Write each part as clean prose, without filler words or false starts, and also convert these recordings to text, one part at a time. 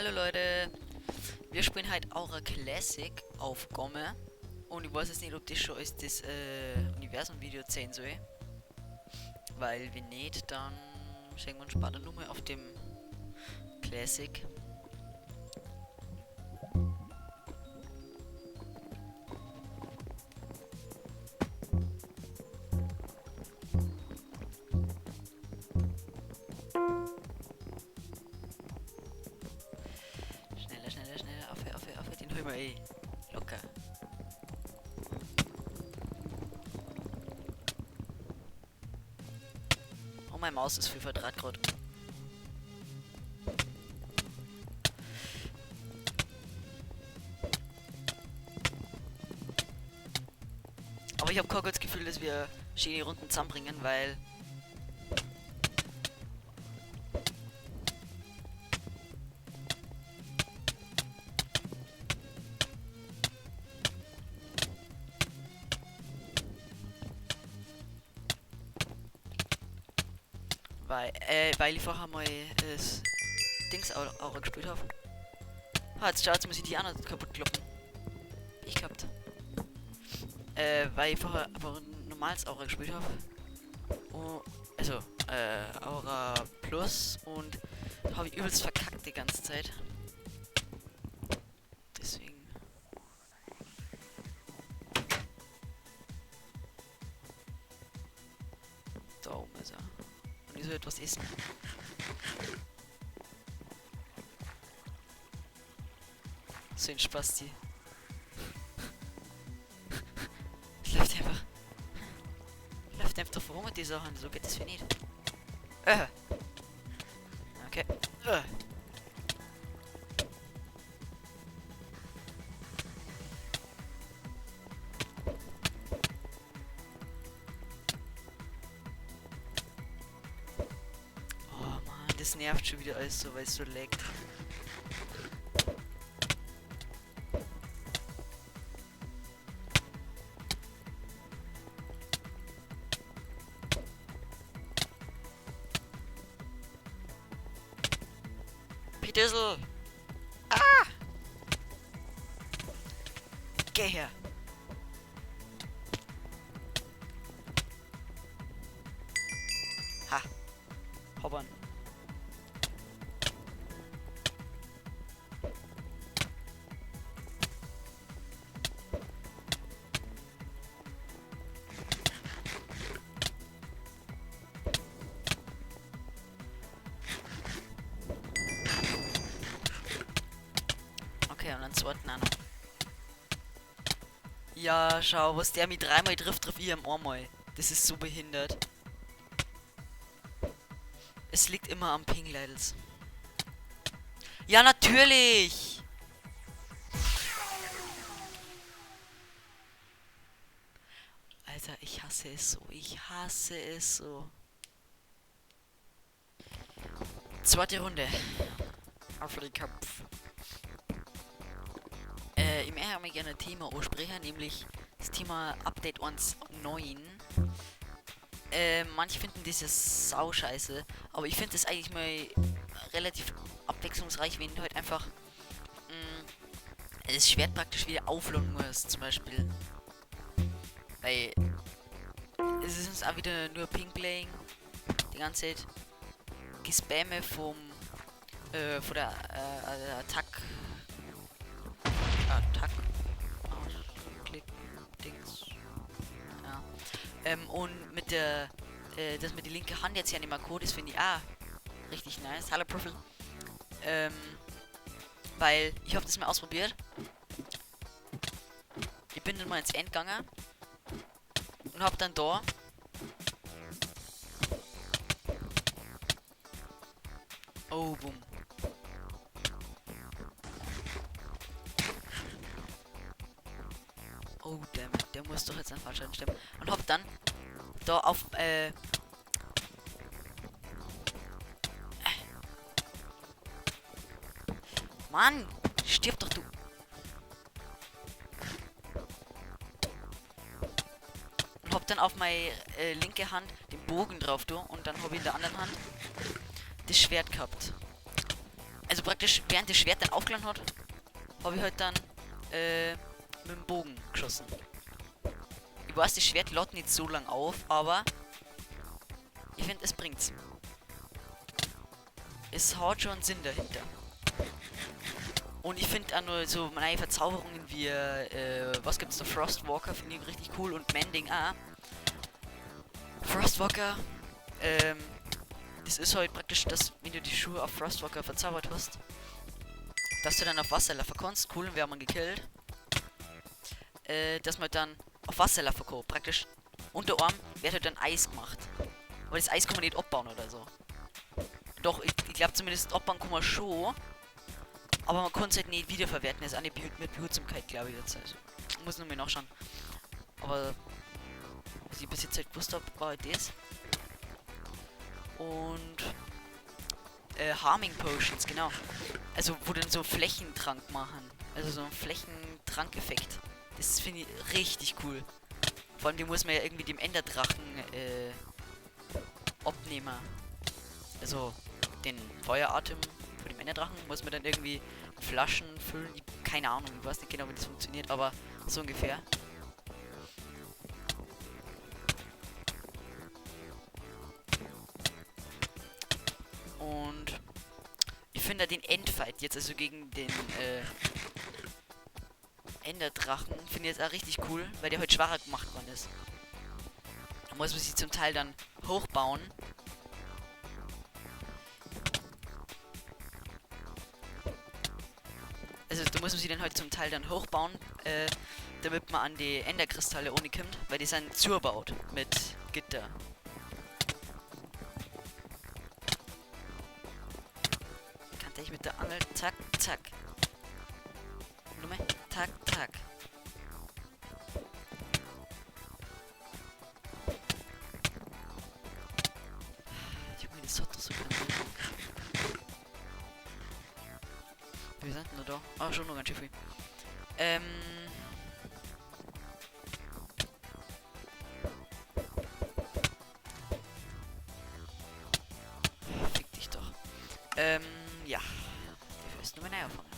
Hallo Leute, wir spielen heute Aura Classic auf Gomme und ich weiß jetzt nicht, ob das schon ist das Universum-Video 10 soll, weil wenn nicht, dann sehen wir uns später nochmal auf dem Classic. Schneller, schneller, schneller, auf, auf, auf, den holen wir eh. Locker. Oh, meine Maus ist viel verdraht grad. Aber ich hab kein gutes Gefühl, dass wir schöne Runden zusammenbringen, weil weil ich vorher mal das Dings Aura gespielt hab. Ah, jetzt schau, jetzt muss ich die anderen kaputt kloppen. Ich gehabt. Weil ich vorher einfach ein normales Aura gespielt hab. Oh, also Aura Plus und da hab ich übelst verkackt die ganze Zeit. Deswegen. Da oben ist er. Und ich soll etwas essen. So ein Spasti. Es läuft einfach. Läuft einfach davor rum mit dieser Hand. So geht das für nicht. Okay. Oh Mann, das nervt schon wieder alles so, weil es so laggt. Petersel! Ah! Geh her! Ha! Hoppern. Okay, und dann zweiten auch noch. Ja, schau, was der mich dreimal trifft, trifft ich ihm einmal. Das ist so behindert. Es liegt immer am Ping, Leidels. Ja, natürlich! Alter, ich hasse es so. Ich hasse es so. Zweite Runde. Auf den Kopf. Ich möchte mal gerne ein Thema ansprechen, nämlich das Thema Update 1.9. Manche finden das ja sauscheiße, aber ich finde das eigentlich mal relativ abwechslungsreich, wenn du halt einfach, das Schwert praktisch wieder aufladen musst, zum Beispiel. Weil es ist uns auch wieder nur Ping-Playing die ganze Zeit. Gespamme von der Attack. Attack. Klick, Dings. Ja. Und mit der, dass man die linke Hand jetzt ja nicht mehr code, das finde ich auch richtig nice. Hallo Profil. Weil ich hab das mal ausprobiert. Ich bin dann mal ins End gegangen und hab dann da Oh, boom. Oh, damn it. Der muss doch jetzt einen Fallschaden stemmen. Und hab dann da auf Mann! Stirb doch, du! Und hab dann auf meine linke Hand den Bogen drauf, du. Und dann hab ich in der anderen Hand das Schwert gehabt. Also praktisch, während das Schwert dann aufgeladen hat, habe ich halt dann mit dem Bogen geschossen. Ich weiß, das Schwert lädt nicht so lang auf, aber ich finde, es bringt's. Es hat schon einen Sinn dahinter. Und ich finde auch nur so neue Verzauberungen wie, was gibt's da? Frostwalker finde ich richtig cool und Mending auch. Frostwalker, das ist halt praktisch, dass wenn du die Schuhe auf Frostwalker verzaubert hast, dass du dann auf Wasser laufen kannst. Cool, und wir haben ihn gekillt. Dass man dann auf Wasser laufen kann. Praktisch unter Arm wird halt dann Eis gemacht. Aber das Eis kann man nicht abbauen oder so. Doch, ich glaub zumindest abbauen kann man schon. Aber man kann es halt nicht wiederverwerten. Das ist auch nicht mit Behutsamkeit, glaub ich jetzt. Also, muss nur mal nachschauen. Aber was ich bis jetzt halt gewusst hab, war halt das. Und Harming Potions, genau. Also wo dann so Flächentrank machen. Also so ein Flächentrankeffekt. Das finde ich richtig cool. Vor allem, die muss man ja irgendwie dem Enderdrachen abnehmen. Also den Feueratem von dem Enderdrachen muss man dann irgendwie Flaschen füllen. Ich, keine Ahnung, ich weiß nicht genau, wie das funktioniert, aber so ungefähr. Und ich finde den Endfight jetzt, also gegen den Enderdrachen, finde ich jetzt auch richtig cool, weil der heute schwacher gemacht worden ist. Da muss man sich zum Teil dann hochbauen. Also da muss man sie dann halt zum Teil dann hochbauen, damit man an die Enderkristalle ohne kommt, weil die sind zugebaut mit Gitter. Kann ich mit der Angel, zack, zack. Nummer, zack, zack. Junge, das hat doch so keinen Sinn. Wir sind noch da. Ah, schon noch ganz schön viel. Fick dich doch. Ja. Dafür ist nur mein Eier fangen.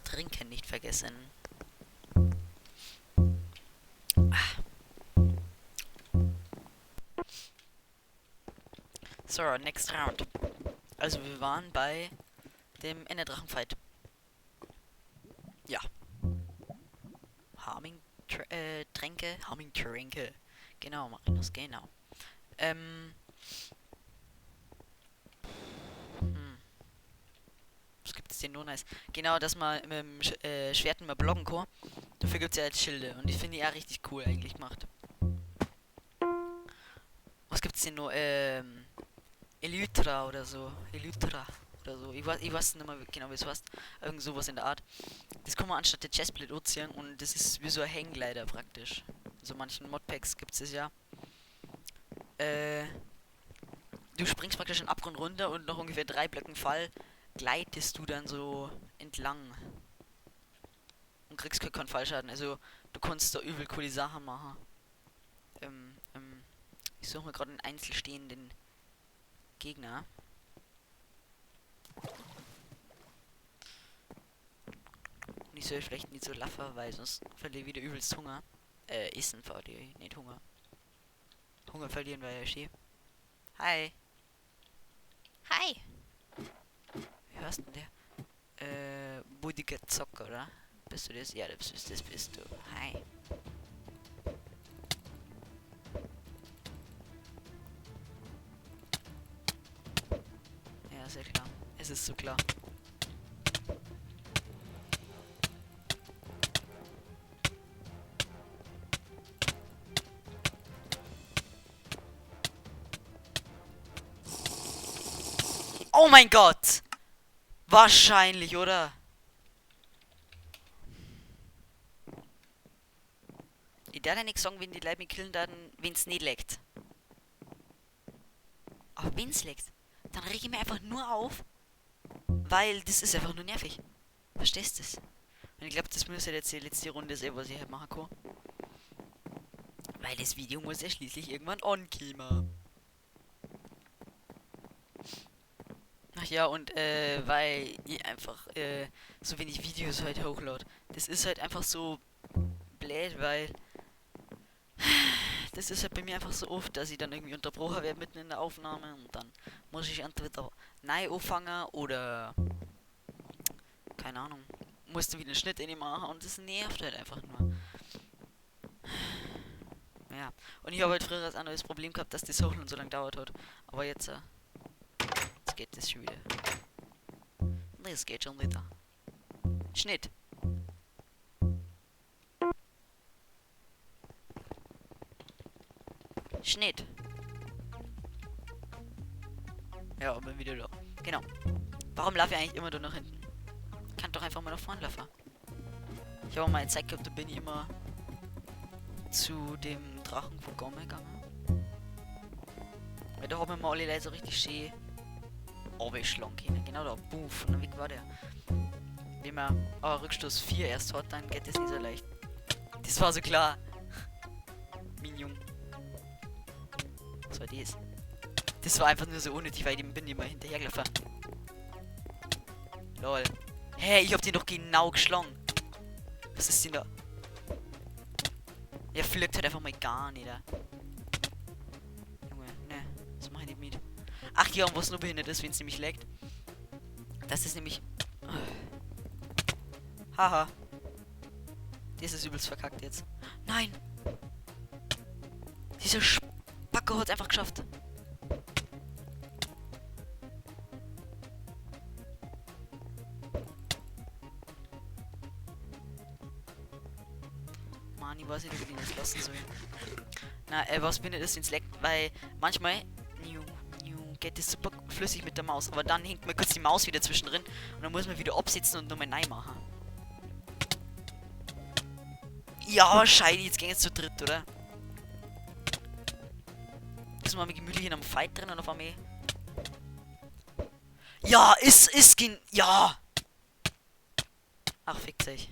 Trinken nicht vergessen. Ah. So, next round. Also wir waren bei dem Enderdrachen-Fight. Ja. Harming Tränke. Harming Tränke. Genau, Marinus, genau. Was gibt's denn nur nice? Genau, dass man mit dem Schwert immer blocken kann. Dafür gibt's ja jetzt Schilde. Und ich finde die auch richtig cool eigentlich gemacht. Was gibt's denn nur? Elytra oder so. Elytra oder so. Ich weiß nicht mehr genau, wie es heißt. Irgend sowas in der Art. Das kann man anstatt der Chestplate anziehen und das ist wie so ein Hangglider praktisch. In so manchen Modpacks gibt's das ja. Du springst praktisch den Abgrund runter und noch ungefähr 3 Blöcken Fall gleitest du dann so entlang. Und kriegst keinen Fallschaden. Also du kannst da übel coole Sachen machen. Ich suche mir gerade einen einzelstehenden Gegner. Und ich soll vielleicht nicht so laffer, weil sonst verliere ich wieder übelst Hunger. Essen verliere ich, nicht Hunger. Hunger verlieren, weil er steht. Hi. Hi. Wie hörst denn der? Budiger Zocker, oder? Bist du das? Ja, das bist du. Hi. Ja, sehr klar. Es ist so klar. Oh mein Gott! Wahrscheinlich, oder? Ich darf ja nicht sagen, wenn die Leute mich killen, dann, wenn's nicht leckt. Aber wenn's leckt, dann reg ich mich einfach nur auf, weil das ist einfach nur nervig. Verstehst du das? Und ich glaub, das muss ja jetzt die letzte Runde sein, was ich halt machen kann. Weil das Video muss ja schließlich irgendwann ankommen. Ach ja, und weil ich einfach so wenig Videos halt hochlade. Das ist halt einfach so blöd, weil das ist halt bei mir einfach so oft, dass ich dann irgendwie unterbrochen werde mitten in der Aufnahme und dann muss ich entweder neu anfangen oder keine Ahnung, muss dann wieder einen Schnitt in die machen und das nervt halt einfach nur. Ja, und ich habe halt früher das andere Problem gehabt, dass das Hochladen so lange dauert hat. Aber jetzt geht das schon wieder. Das geht schon wieder. Schnitt. Schnitt. Ja, bin wieder da. Genau. Warum laufe ich eigentlich immer da nach hinten? Kann doch einfach mal nach vorne laufen. Ich habe auch mal eine Zeit gehabt, da bin ich immer zu dem Drachen von Gomme gegangen. Weil da haben wir mal alle Leute so richtig schön runterschlagen können. Genau da, buff, und dann weg war der. Wenn man aber Rückstoß 4 erst hat, dann geht das nicht so leicht. Das war so klar. Mein Junge. Was war das? Das war einfach nur so unnötig, weil ich bin immer hinterhergelaufen. Lol. Hä, ich hab den doch genau geschlagen. Was ist denn da? Er fliegt halt einfach mal gar nicht. Junge, ne. Das mach ich nicht mit. Ach ja, und was nur behindert ist, wenn's nämlich laggt. Das ist nämlich... Haha. Das ist übelst verkackt jetzt. Nein! Dieser Spacko hat's einfach geschafft. Mann, ich weiß nicht, ob ich den jetzt lassen soll. Na, was bin ich das, wenn's leckt? Weil manchmal geht das super flüssig mit der Maus, aber dann hängt mir kurz die Maus wieder zwischendrin und dann muss man wieder absetzen und nochmal neu machen. Ja, wahrscheinlich, jetzt ging es zu dritt, oder? Ist man gemütlich in einem Fight drin und auf einmal. Ja, ist, ist, ja! Ach, fickt euch.